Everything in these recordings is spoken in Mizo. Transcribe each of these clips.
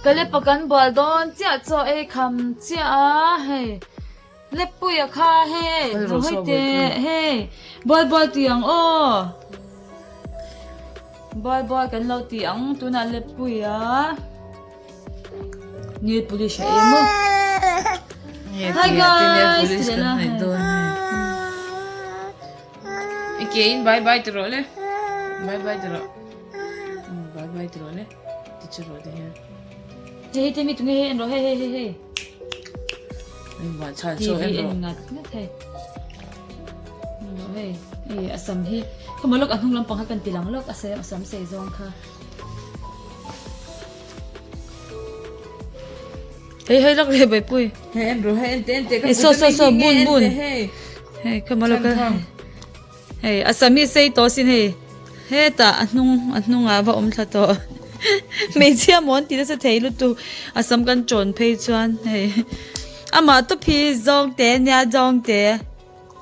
Kalepa kan bual dawn chiah chaw ei kham chiah a hei Leppuia kha hei lo hawi teh hei bual bual ti ang aw bual bual kan lo ti ang tunah Leppuia nail polish a ei maw hi guys ti leh la hei. I ke in bye bye ti rawh le bye bye ti rawh bye bye ti rawh le ti chu rawh ti hian. Hei hei te mi tunge hei en rawh hei hei hei hei. Engmah chhan chu en rawh. TV en ngat ngat hei. En rawh hei hei a sam hi khawmaw lawk a hnung lampang kha kan ti lang lawk a sam a sam sei zawng kha. Hei hei lawk leh Baipui. Hei en rawh hei en teh en teh ka Hei saw saw saw bun bun. Hei khawmaw lawk a. Hei a sam hi sei tawh sin hei hetah a hnung a hnungah va awm thla tawh hmeichhia maw an ti nasa thei lutuk a sam kan tawn phei chuan hei amah tawp hi zawng te ania zawng te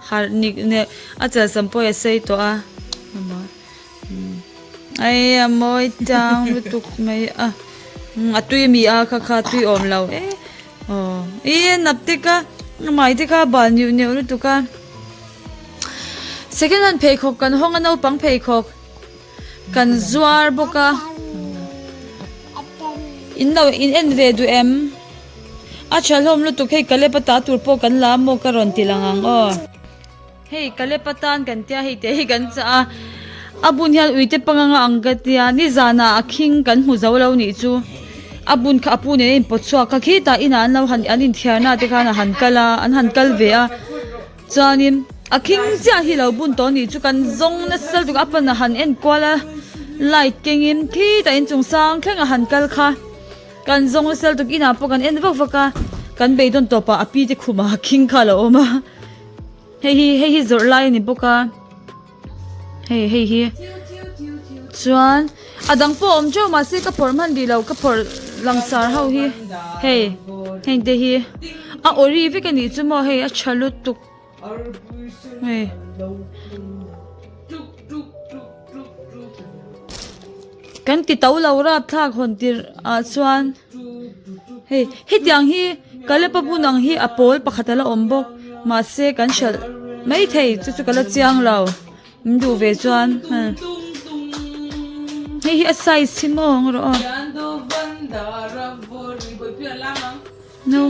harh nik nek a chal sam pawh hi a sei tawh a ai a mawi tang lutuk mai a a tui ami a kha kha tui awm lo e aw ih a nap te kha a hmai te kha a bal neuh neuh lutuk a. Second hand pheikhawk kan hawng a naupang pheikhawk kan zuar bawk a in lo in en ve duh em a tha hlawm lutuk hei Caleb a ta tur pawh kan la maw ka rawn ti lang ang aw hei Caleb atan kan tia hei te hi kan chah a a bun hian uite panganga ang ka tia nizanah a khing kan hmu zo lo nih chu a bun kha a pu nen a inpawt chhuak kha khitah inah an lo han an inthiarna te khan a han kal a an han kal ve a. Chuanin a khing chiah hi lo bun tawh anih chu kan zawng nasa lutuk a pan a han en kual a light kengin khitah inchung sang thleng a han kal kha kan zawng nasa lutuk inah pawh kan en vak vak a kan beidawn tawpah a pi te khumah a khing kha a lo awm a hei hi hei hi zawrh lai a ni bawk a. Hei hei hi chuan a dang pawh a awm teuh mahse ka phawrh hman rih lo ka phawrh langsar ho hi hei heng te hi a ori vek a nih chu maw hei a tha lutuk hei. Kan ti to lo rapthlak hawn tirh ah chuan hei hetiang hi Kalepa bun ang hi a pawl pakhat a la awm bawk mahse kan hralh maithei chu chu ka la chiang lo min duh ve chuan hei hi a size hi maw ang rawh aw no.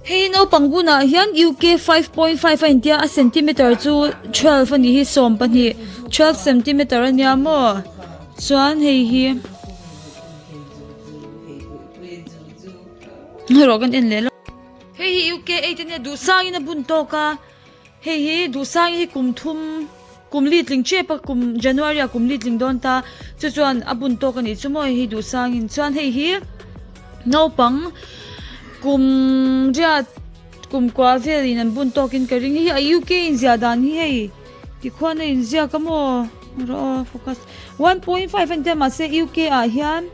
Hei naupang bunah hian UK 5.5 a intia a centimeter chu 12 a nih hi 12 12 centimeter a nia maw chuan hei hi rawh kan en leh lawk hei hi UK 8 a nia duhsangin a bun tawk a. Hei hi Duhsangi hi kum thum kum li tling tep a kum January ah kum li tling dawn ta chu chuan a bun tawk a nih chu maw hei hi Duhsangin chuan hei hi naupang kum riat kum kua velin an bun tawkin ka ring hei hi a UK inziah dan hi hei tikhuan a inziak a maw rawh aw focus 1.5 a ni ta mahse UK ah hian.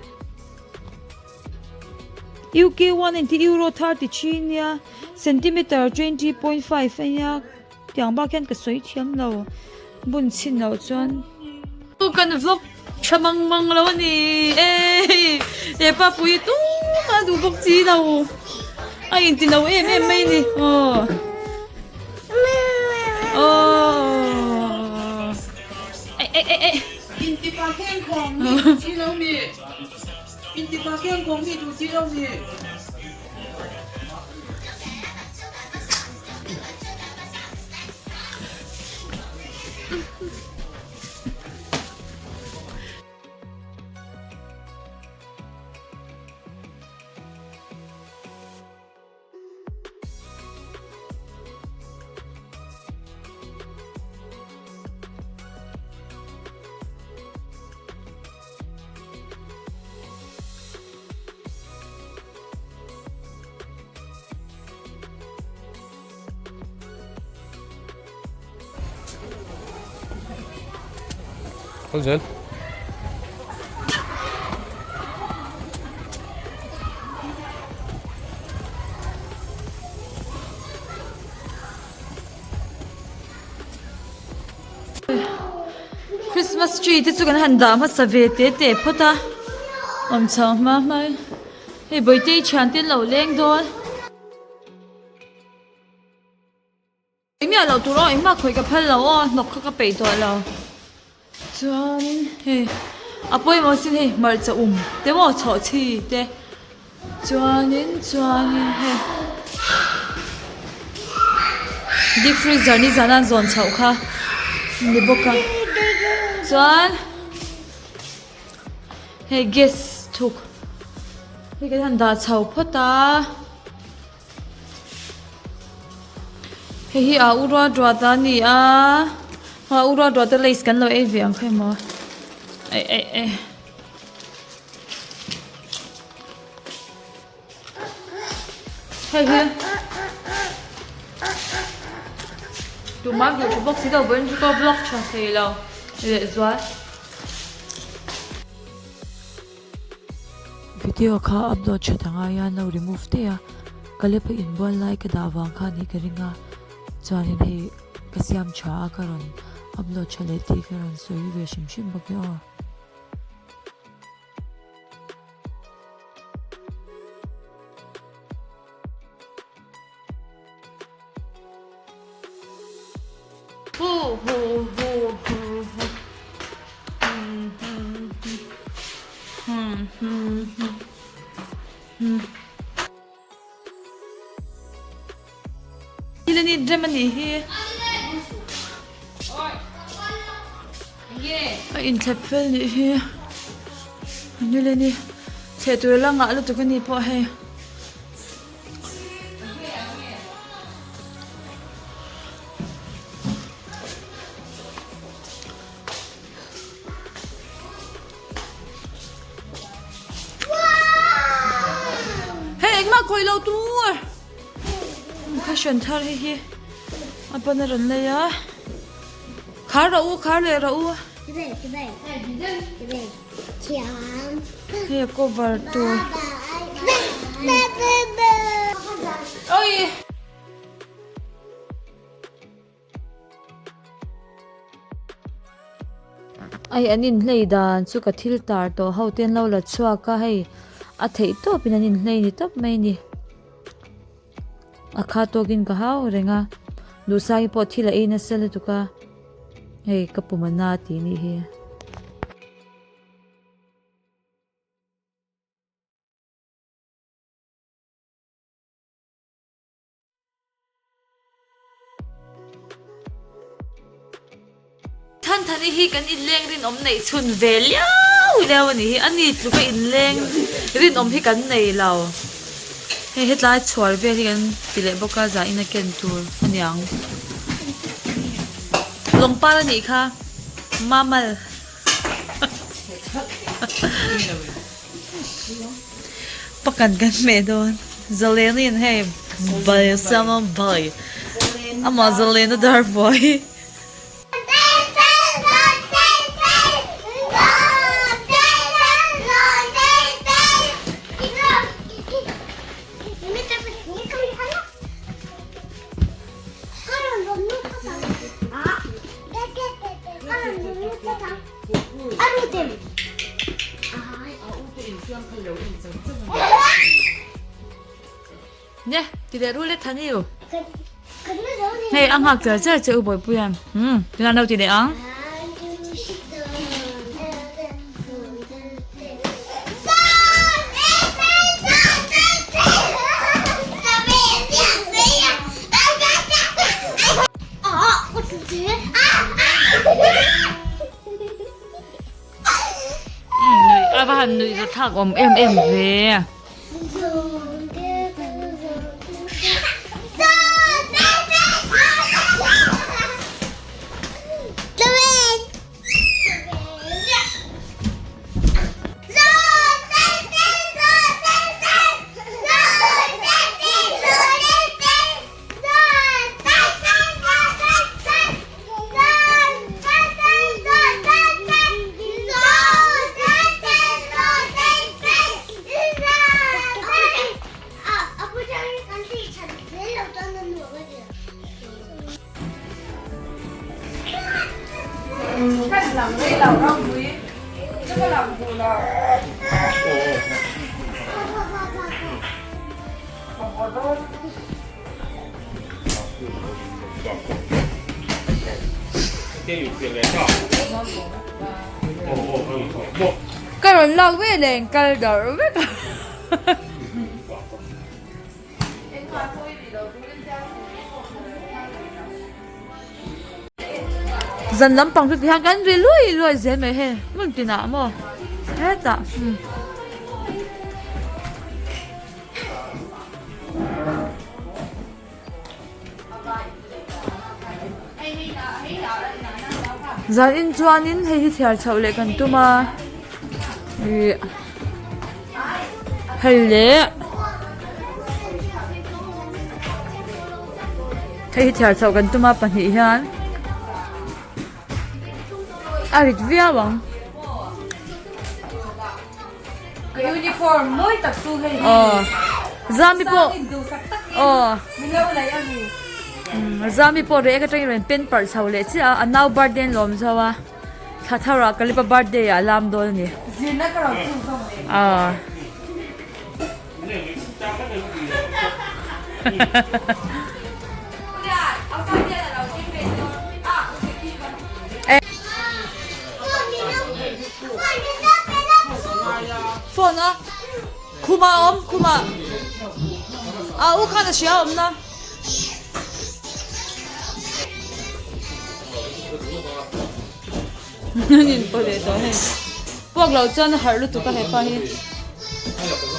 UK 1 a inti Euro 33 nia centimeter 20.5 a nia tiang bak hian ka sawi thiam lo bun chhin loh chuan. Kan vlog tha mang mang lo a ni e hepa pui tumah a duh bawk chi lo a inti no em em mai a ni aw aw eh eh eh eh. Intipa keng khawng mi duh chi lo mi. Intipa keng khawng mi duh chi lo mi. Kal zel. Christmas tree te chu kan han dah hmasa ve te te phawt a awm chho hma hma in. Hei Bawitei thian te an lo leng dawn. Engmiah loh tur aw engmah khawih ka phal lo aw hnawk kha ka peih tawh lo. Chuanin hei a pawimawh sin hei hmarcha um te maw chhawhchhi te chuanin chuanin hei deep freezer nizan a an zawn chhoh kha ni bawk a chuan hei gas thuk hei kan han dah chho phawt a. Hei hi a u ruat ruat a ni a a u ruat ruat a lace kan lo ei ve ang kha emaw eh eh eh hei hi tumah duh tha bawk si lo vawiin chu ka vlog tha thei lo lehzual. Video kha upload that a ngai a, an lo remove daih a, Caleb a inbual lai ka dah vang kha anih ka ring a, chuanin hei ka siam tha a ka rawn upload tha leh tih ka rawn sawi ve hrim hrim bawk e aw. Thil a ni rem a nih hi a inthlep fel nih hi nil a ni thleh tur a la ngah lutuk a ni pawh hei. Hei engmah khawih lo tur kha hran thar hei hi a pan a rawn lei a khar rawh u khar leh rawh u hei a cover tur oi. Hei an inhlei dan chu ka thil tar tawh ho te an lo la chhuak a hei a theih tawp in an inhlei ni tawp mai a ni a kha tawk in ka hau reng a duhsai pawh thil a ei nasa lutuk a hei ka pum a na tih nih hi. Thanthani hi kan inleng rinawm neih chhun ve liau liau a nih hi a ni tluka inleng rinawm hi kan nei lo hei hetlai chhuar vel hi kan ti leh bawk a zahin a ken tur a niang lawngpar a nih kha mamal Pakan kan hmeh dawn. Zaleni'n hei bai a siam a bai amah Zalena dar buai. Nge ti leh rul e Thani u. Hei a nghak char char che u Bawipuia. Umm tunah no ti leh ang. A va han nuih zathlak awm em em ve. Ka rawn lak ve leh kal darh vek a. Zan lampang chu tihian kan ri lui lui zel mai hei hmun tinah maw hetah umm. Zan in chuanin hei hi chhiar chhoh leh kan tum a ih hei leh hei hi chhiar chhoh kan tum a pahnih hian a rit viau ang. Ka uniform mawi tak chu hei hi. Aw. Zami pawh. Duhsak takin Aw. min lo laih a ni. Zami pawh reh atangin rawn pen parh chho leh chiah a, a nau birthday an lawm zo a, thla tharah Kalipa birthday ah a lam dawn a ni. Zirna ka rawn chhun zawm leh. Aw. Phone a khumah a awm khumah a u khan a hria a awm na. An in pawh leh tawh hei puak loh chuan a harh lutuk a hepa hi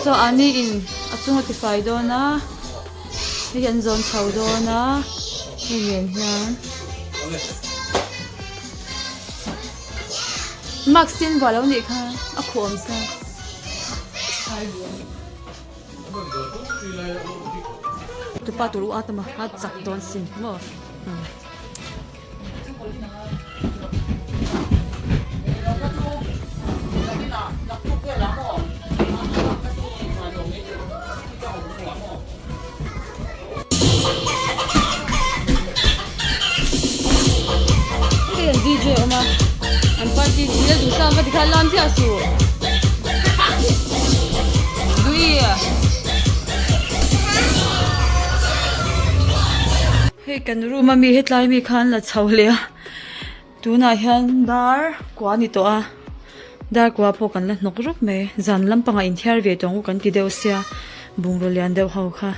saw ani in a chung a tifai dawn a hei an zawn chho dawn a hei nen hian mask te an vuah lo nih kha a khuh awm sa. Tupa tur u a tam a a chak dawn sin maw. Hei an DJ awm a an party thil a duh sa ang ka ti khan lam chiah suh Dui. Hei kan room a mi hetlai mi khan la chho leh a tunah hian dar kua a ni tawh a dar kua pawh kan la hnawk rup mai zan lampangah inthiar ve tawh ang u kan ti deuh sia bungraw lian deuh ho kha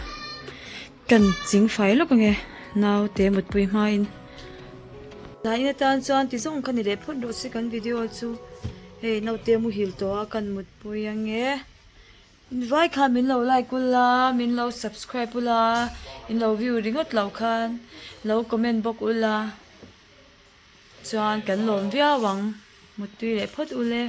kan ching fai lawk ange naute mutpui hmain. Tlai atan chuan ti zawng kha ni leh phawt rawh se kan video chu hei naute muhil tawh a kan mutpui ange. Vai khan min lo like ula, min lo subscribe ula, in lo view ringawt loh khan lo comment bawk ula chuan kan lawm viau ang, muttui leh phawt ule.